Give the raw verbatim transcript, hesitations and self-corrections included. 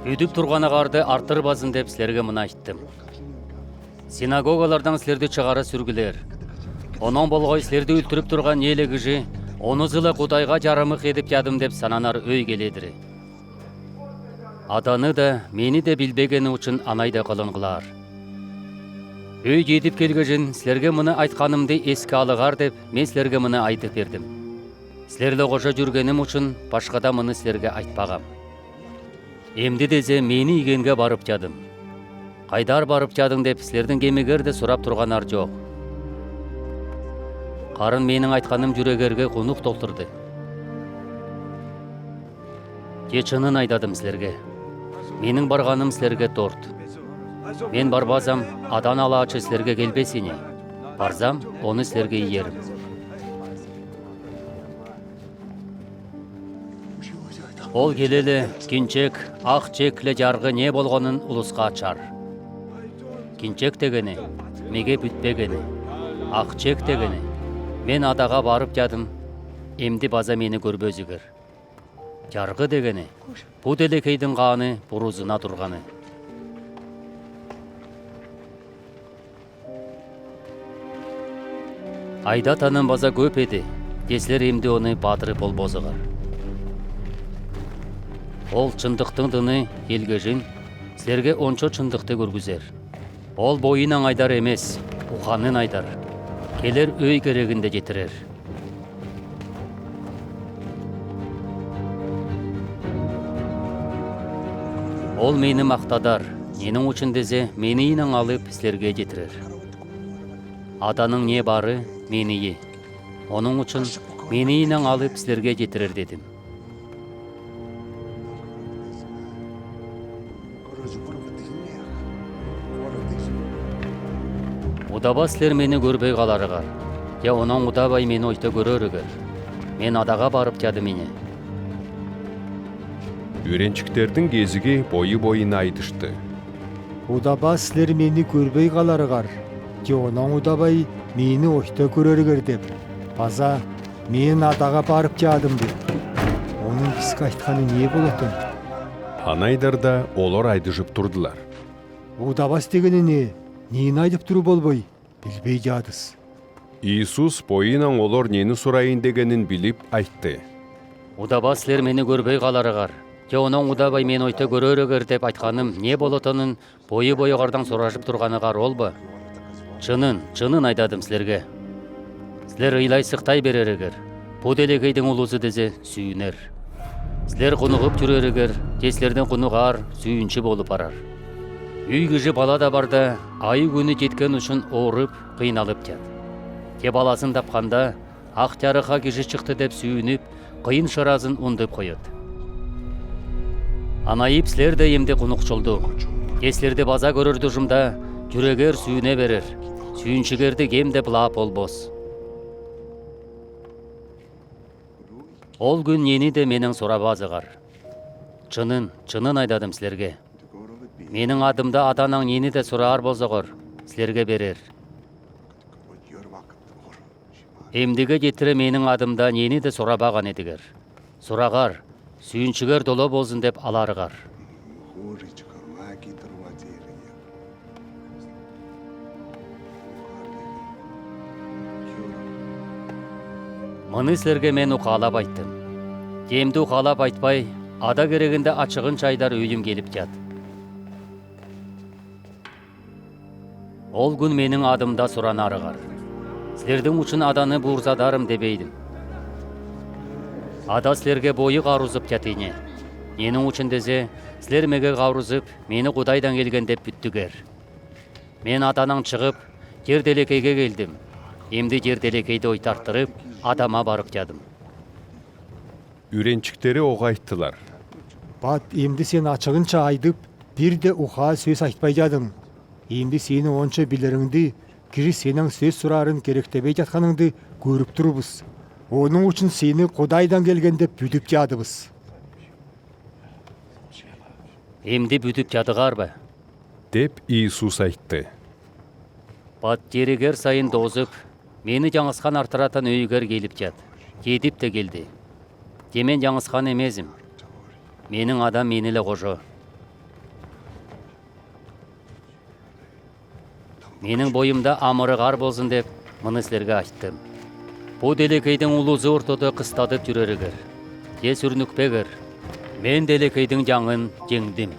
Үдип турғаныдарды арттырбазын деп силерге мыны айттым. Синагогалардан силерди чығара сүргүлер. Онон болгой силерди өлтиріп турған неле кижи: «Онызы ла Кудайға чарымых эдип чадым» деп сананар ой келедір. Аданы да, мени де билбегені ушын анай да кылынғлаар. Ой чедип келгечин, силерге мыны айтқанымды эске алығар деп, мен силерге мыны айтып пирдим. Силерле кожа чӱргеним ушын пашқада мыны силерге айтпағам. Эмди дезе мени игенге барып чадым. Қайдар барып чадың деп силердиң кемигер де сурап турғаннар чох. Харын менің айтқаным чӱрегерге кунух толтырды. Че чынын айдадым силерге: менің барғаным силерге торт. Мен барбазам, Адан Алаачы силерге келбес ине. Барзам, оны силерге иерим. Ол келеле, кинчек, ах чек ле чарғы не болғанын улусха ачар. Кинчек дегені — меге пӱтпегені. Ах чек дегені — мен Адаға барып чадым, эмди база мени кӧрбезігер. Чарғы дегені — пу телекейдиң ханы бурузына турғаны. Айда таным база кӧп эди, че силер эмди оны бадырып полбазығар. Ол чындыхтың тыны келгечин, силерге онча чындыхты кӧргізер. Ол бойынаң айдар эмес, уханын айдар. Келер ой кирегин де читірер. Ол мени махтадар, ненің ушын дезе, мени ииннең алып, силерге читірер. Аданың не бары — мении. Оның ушын мени ииннең алып, силерге читірер дедім. Удабас силер мени кӧрбей халарығар, че оннаң удабай мени ойта кӧрерігер. Мен Адаға барып чадым ине. Үйренчіктердиң кезігі бойы бойына айдышты: «Удабас силер мени кӧрбей халарығар, че оннаң удабай мени ойта кӧрерігер» деп, база «Мен Адаға барып чадым» деп. Оның биске айтханы не болатын? Анайдар да олар айдыжып турдылар: «Удабас дегені не? Нені айдып турып болбай, билбей чадыс». Иисус бойынаң олар нені сурайын дегенін билип айтты: «Удабас силер мени кӧрбей халарығар, че оннаң удабай мени ойта кӧрерігер» деп айтханым не болатынын бойы бойығардаң суражып турғанығар ол ба? Чынын, чынын айдадым силерге: силер ыйлай сыхтай берерігер, пу телекейдиң улузы дезе сүүнер. Силер хунығып чӱрерігер, че силердең хунығаар сүүнчі полып парар. Үй кижи бала табарда, айы-кӱні читкен ушын оорып, хыйналып чат. Че балазын тапханда, «Ах чарыхха кижи чыхты» деп сүүніп, хыйын шыразын ундып хойыт. Анайып силер де эмди хунухчулду. Че силерди база кӧрер тужымда, чӱрегер сүүне берер, сүүнчігерди кем де пылаа полбас. Ол кӱн нені де меннең сурабазығар. Чынын, чынын айдадым силерге: менің адымда Аданаң нені де сураар болзағар, силерге берер. Эмдиге читіре менің адымда нені де сурабаған эдігер. Сурағар, сүүнчігер тола ползын деп аларығар. Мыны силерге мен ухаалап айттым. Че эмди ухаалап айтпай, Ада кирегінде ачығынча айдар өөм келип чат. Ол кӱн менің адымда суранарығар. Силердиң ушын Аданы буурзадарым дебейдім. Ада силерге бойы хаврузып чат ине. Ненің ушын дезе, силер меге хаврузып, мени Худайдаң келген деп пӱттігер. Мен Аданаң чығып, чер телекейге келдім. Эмди чер телекейди ойтартырып, Адама барып чадым. Үйренчіктері оға айттылар: «Пат эмди сен ачығынча айдып, пир де ухаа сӧс айтпай чадың. Эмди сенің онча билеріңди, кижи сеннең сӧс сурарын керектебей чатханыңды кӧріп турбыс. Оның ушын сени Худайдаң келген деп пӱдіп чадыбыс». «Эмди пӱдіп чадығар ба?» — деп Иисус айтты. «Пат чирігер сайын тоозып, мени чаңғысхан артыратын өөйігер келип чат. Чедип те келди. Че мен чаңғысхан эмезім. Менің Адам мени-ле хожо. Минуң бойумда амырығар болзын деп, мыны силерге айттым. Бу делегейдиң улузы ортодо кыстадып юреригер, те сүрнүкпегер. Мен делегейдиң яңын яңдым.